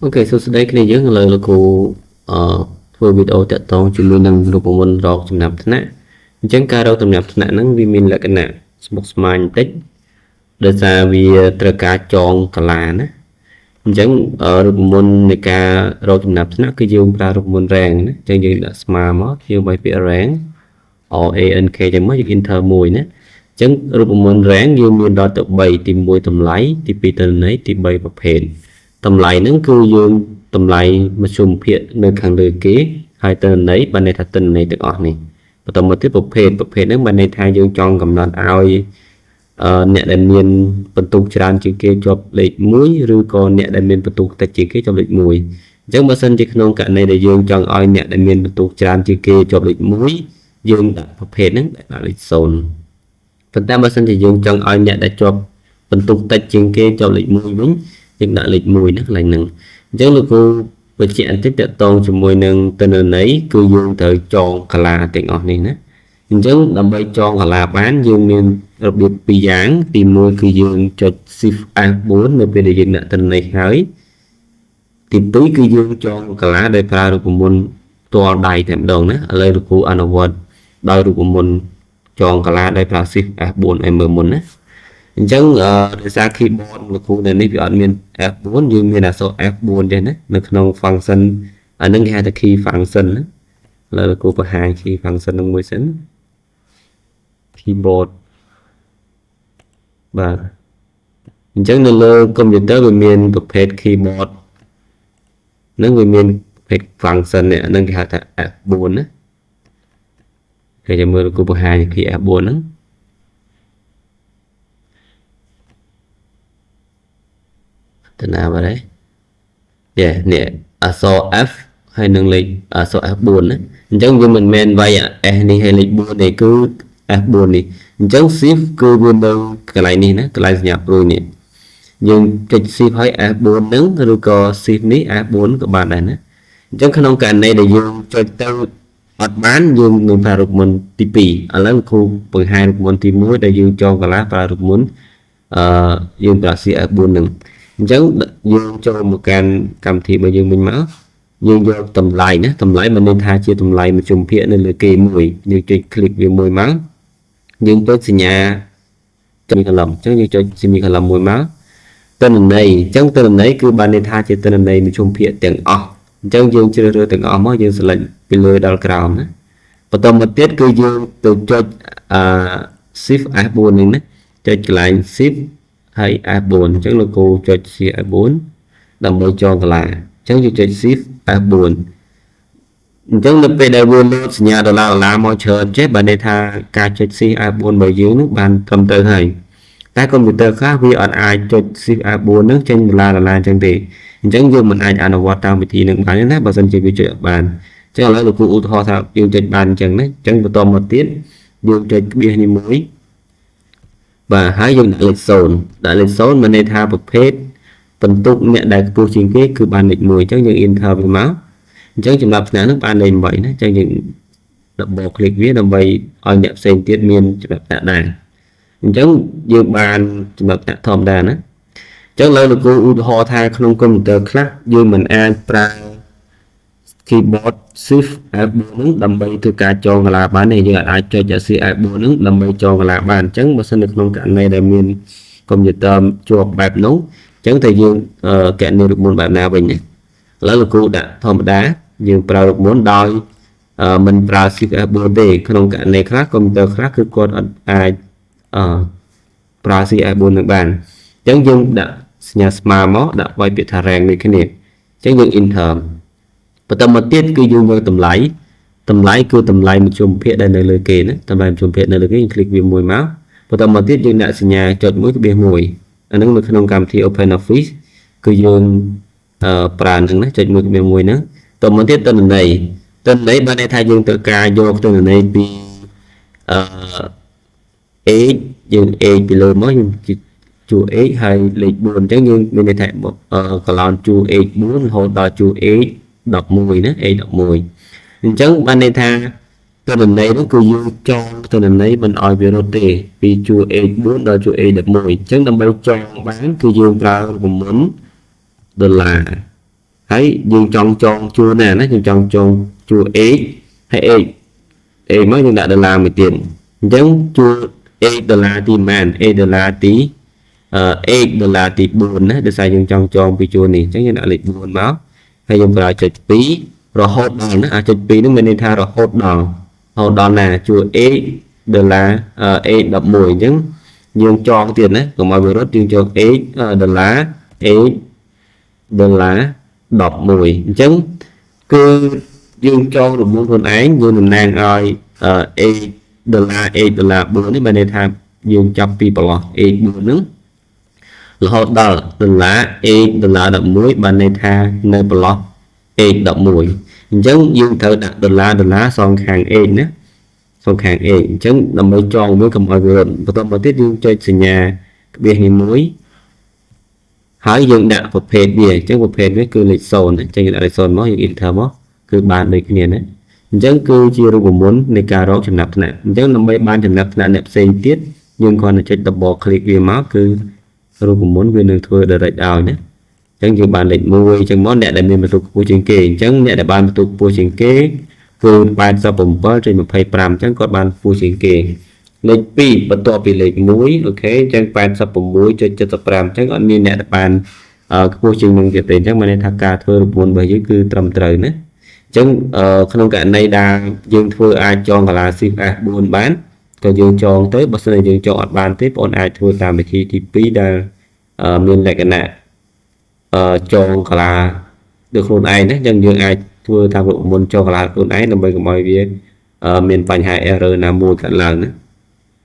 OK សួស្តីគ្នាយើងឥឡូវលោកគ្រូអឺធ្វើវីដេអូតាក់ទងជាមួយនឹងរូបមន្តរកចំណាប់ថ្នាក់អញ្ចឹងការរកចំណាប់ថ្នាក់ហ្នឹងវាមានលក្ខណៈស្មុគស្មាញបន្តិចដោយសារវាត្រូវការចងកាឡាណាអញ្ចឹងរូបមន្តនៃការរកចំណាប់ថ្នាក់គឺយើងប្រើរូបមន្ត rank ណាអញ្ចឹងយើងដាក់ស្មើមកយើងវាយពាក្យ rank R A N K ចឹងមកយើង enter មួយណាអញ្ចឹងរូបមន្ត rank យើងមានដល់ទៅ3ទី1តម្លៃទី2ទិន្នន័យទី3ប្រភេទតម្លៃហ្នឹងគឺយើងតម្លៃមធ្យមភាគនៅខាងលើគេហើយទិន្នន័យបានន័យថាទិន្នន័យទាំងអស់នេះបន្តមកទៀតប្រភេទប្រភេទហ្នឹងបានន័យថាយើងចង់កំណត់ឲ្យអ្នកដែលមានបន្ទុកច្រើនជាងគេជាប់លេខ1ឬក៏អ្នកដែលមានបន្ទុកតិចជាងគេជាប់លេខ1អញ្ចឹងបើសិនជាក្នុងករណីដែលយើងចង់ឲ្យអ្នកដែលមានបន្ទុកច្រើនជាងគេជាប់លេខ1យើងដាក់ប្រភេទហ្នឹងដាក់លេខ0ប៉ុន្តែបើសិនជាយើងចង់ឲ្យអ្នកដែលជាប់បន្ទុកតិចជាងគេជាប់លេខ1វិញយើងដាក់លេខ1ណាកន្លែងហ្នឹងអញ្ចឹងលោកគ្រូបញ្ជាក់បន្តិចតកតងជាមួយនឹងទិន្នន័យគឺយើងត្រូវចងកាឡាទាំងអស់នេះណាអញ្ចឹងដើម្បីចងកាឡាបានយើងមានរបៀបពីរយ៉ាងទី1គឺយើងចុច Shift F4 នៅពេលដែលយើងដាក់ទិន្នន័យហើយទី2គឺយើងចងកាឡាដោយប្រើរូបមន្តផ្ទាល់ដៃតែម្ដងណាឥឡូវលោកគ្រូអនុវត្តដោយរូបមន្តចងកាឡាដោយប្រើ Shift F4 ឲ្យមើលមុនណាអញ្ចឹងដោយសារ keyboard លោកគ្រូនៅនេះវាអត់មាន F4 យើងមានអក្សរ F4 ទេណានៅក្នុង function អានឹងគេហៅថា key function ណាឥឡូវលោកគ្រូបង្ហាញ key function នឹងមួយសិន keyboard បាទអញ្ចឹងនៅលើ computer វាមានប្រភេទ keyboard នឹងវាមានប្រភេទ function នេះអានឹងគេហៅថា F4 ណាគេចាំមើលលោកគ្រូបង្ហាញ key F4 ហ្នឹងទៅណាបាត់ហើយយេនេះអក្សរ F ហើយនឹងលេខអក្សរ F4 ណាអញ្ចឹងវាមិនមែនវាយ S នេះហើយលេខ4ទេគឺ F4 នេះអញ្ចឹង shift គឺវានៅកន្លែងនេះណាកន្លែងសញ្ញាព្រួយនេះយើងចុច shift ហើយ F4 ហ្នឹងឬក៏ shift នេះ F4 ក៏បានដែរណាអញ្ចឹងក្នុងករណីដែលយើងចុចទៅអត់បានយើងនឹងប្រើរូបមន្តទី2ឥឡូវគ្រូបង្ហាញរូបមន្តទី1ដែលយើងចងកាឡាប្រើរូបមន្តអឺយើងប្រើ CF4 ហ្នឹងអញ្ចឹងយើងចូលមកកាន់កម្មវិធីរបស់យើងវិញមកយើងយកតម្លៃណាតម្លៃមិនន័យថាជាតម្លៃមធ្យមភាគនៅលើគេមួយយើងចុច click វាមួយមកយើងចុចសញ្ញា semicolon អញ្ចឹងយើងចុច semicolon មួយមកទិន្នន័យអញ្ចឹងទិន្នន័យគឺបានន័យថាជាទិន្នន័យមធ្យមភាគទាំងអស់អញ្ចឹងយើងជ្រើសរើសទាំងអស់មកយើង select ពីលើដល់ក្រោមណាបន្តមកទៀតគឺយើងទៅចុចអឺ shift F4 នេះណាចុចកន្លែង shift ហើយ F4 អញ្ចឹងលោកគ្រូចុច shift F4 ដើម្បីចងកាឡាអញ្ចឹងយើងចុច shift F4 អញ្ចឹងនៅពេលដែលវាលោតសញ្ញាដុល្លារដុល្លារមកច្រើនចេះបើន័យថាការចុច shift F4 របស់យើងនឹងបានត្រឹមត្រូវហើយតែកុំព្យូទ័រខ្លះវាអត់អាចចុច shift F4 នឹងចេញដុល្លារដុល្លារអញ្ចឹងទេអញ្ចឹងយើងមិនអាចអនុវត្តតាមវិធីនឹងបានទេណាបើសិនជាវាចុចអត់បានអញ្ចឹងឥឡូវលោកគ្រូឧទាហរណ៍ថាយើងចុចបានអញ្ចឹងណាអញ្ចឹងបន្តមកទៀតយើងចុចក្បៀសនេះមួយបាទហើយយើងដាក់លេខ0ដាក់លេខ0មានន័យថាប្រភេទបន្ទុកអ្នកដែលខ្ពស់ជាងគេគឺបានលេខ1អញ្ចឹងយើង enter វាមកអញ្ចឹងសម្រាប់ឆ្នាំនោះបានលេខ8ណាអញ្ចឹងយើង double click វាដើម្បីឲ្យអ្នកផ្សេងទៀតមានចំណាប់ថ្នាក់ដែរអញ្ចឹងយើងបានចំណាប់ថ្នាក់ធម្មតាណាអញ្ចឹងលើលោកគ្រូឧទាហរណ៍ថាក្នុងកុំព្យូទ័រខ្លះយើងមិនអាចប្រើ keyboard shift F4 ហ្នឹងដើម្បីធ្វើការចងកាឡាបានទេយើងអាចចុច shift F4 ហ្នឹងដើម្បីចងកាឡាបានអញ្ចឹងបើសិននៅក្នុងករណីដែលមានកុំព្យូទ័រជាប់បែបនោះអញ្ចឹងតែយើងកណនីរូបមន្តបែបណាវិញណាឥឡូវលោកគ្រូដាក់ធម្មតាយើងប្រើរូបមន្តដោយមិនប្រើ shift F4 ទេក្នុងករណីខ្លះកុំព្យូទ័រខ្លះគឺគាត់អត់អាចអឺប្រើ shift F4 នឹងបានអញ្ចឹងយើងដាក់សញ្ញាស្មើមកដាក់វាយពាក្យថា rank ដូចគ្នាអញ្ចឹងយើង enter បន្តមកទៀតគឺយើងយកតម្លៃតម្លៃគឺតម្លៃមធ្យមភាគដែលនៅលើគេណាតម្លៃមធ្យមភាគនៅលើគេយើង click វាមួយមកបន្តមកទៀតយើងដាក់សញ្ញាចុចមួយក្បៀសមួយអាហ្នឹងនៅក្នុងកម្មវិធី Open Office គឺយើងប្រើហ្នឹងណាចុចមួយក្បៀសមួយហ្នឹងតមកទៀតទិន្នន័យទិន្នន័យបានន័យថាយើងត្រូវការយកទិន្នន័យពីអឺ h យើង h ពីលើមកយើងជួរ h ហើយលេខ4អញ្ចឹងយើងមានន័យថាកឡោនជួរ h 4រហូតដល់ជួរ h 11ណា h 11អញ្ចឹងបានន័យថាទិន្នន័យនោះគឺយើងចងទិន្នន័យមិនឲ្យវារត់ទេពីជួរ h4 ដល់ជួរ h11 អញ្ចឹងដើម្បីចងបានគឺយើងប្រើរូបមន្តដុល្លារ ហើយយើងចង់ចងជួរណាណាយើងចង់ចងជួរ h ហើយ h h មកយើងដាក់ដុល្លារមួយទៀតអញ្ចឹងជួរ h ដុល្លារទីប៉ុន្មាន h ដុល្លារទី h ដុល្លារទី4ណាដោយសារយើងចង់ចងពីជួរនេះអញ្ចឹងយើងដាក់លេខ4មកហើយយើងប្រើចុច2រហូតដល់ណាអាចុច2ហ្នឹងមានន័យថារហូតដល់រហូតដល់ណាជួរ h ដុល្លារ h 11អញ្ចឹងយើងចងទៀតណាកុំឲ្យវារត់យើងចង h ដុល្លារ h ដុល្លារ11អញ្ចឹងគឺយើងចងរង្វង់ខ្លួនឯងយើងតំណាងឲ្យ h ដុល្លារ h ដុល្លារ4នេះបានន័យថាយើងចាប់ពីប្រឡោះ h 4ហ្នឹងរហូតដល់ដុល្លារ h ដុល្លារ11បានន័យថានៅប្រឡោះ h 11អញ្ចឹងយើងត្រូវដាក់ដុល្លារដុល្លារសងខាង h ណាសងខាង h អញ្ចឹងដើម្បីចងមួយកុំឲ្យវារត់បន្តមកទៀតយើងចុចសញ្ញាក្បៀសនេះមួយហើយយើងដាក់ប្រភេទវាអញ្ចឹងប្រភេទវាគឺលេខ0អញ្ចឹងយើងដាក់លេខ0មកយើង enter មកគឺបានដូចគ្នាណាអញ្ចឹងគឺជារូបមន្តនៃការរកចំណាប់ថ្នាក់អញ្ចឹងដើម្បីបានចំណាប់ថ្នាក់អ្នកផ្សេងទៀតយើងគ្រាន់តែចុច double click វាមកគឺរូបមន្តវានឹងធ្វើ direct ឲ្យណាអញ្ចឹងយើងបានលេខ1អញ្ចឹងមកអ្នកដែលមានបន្ទុកខ្ពស់ជាងគេអញ្ចឹងអ្នកដែលបានបន្ទុកខ្ពស់ជាងគេគឺ87.25អញ្ចឹងគាត់បានខ្ពស់ជាងគេលេខ2បន្ទាប់ពីលេខ1 OK អញ្ចឹង86.75អញ្ចឹងអត់មានអ្នកដែលបានខ្ពស់ជាងនឹងទៀតទេអញ្ចឹងមានន័យថាការធ្វើរូបមន្តរបស់យើងគឺត្រឹមត្រូវណាអញ្ចឹងក្នុងករណីដែលយើងធ្វើអាចចងកាឡា shift F4 បានក៏យើងចងទៅបើសិនជាយើងចងអត់បានទេបងអាចធ្វើតាមវិធីទី2ដែលមានលក្ខណៈចងកាឡាដោយខ្លួនឯងណាអញ្ចឹងយើងអាចធ្វើតាមរូបមន្តចងកាឡាខ្លួនឯងដើម្បីកុំឲ្យវាមានបញ្ហា error ណាមួយកើតឡើងណា។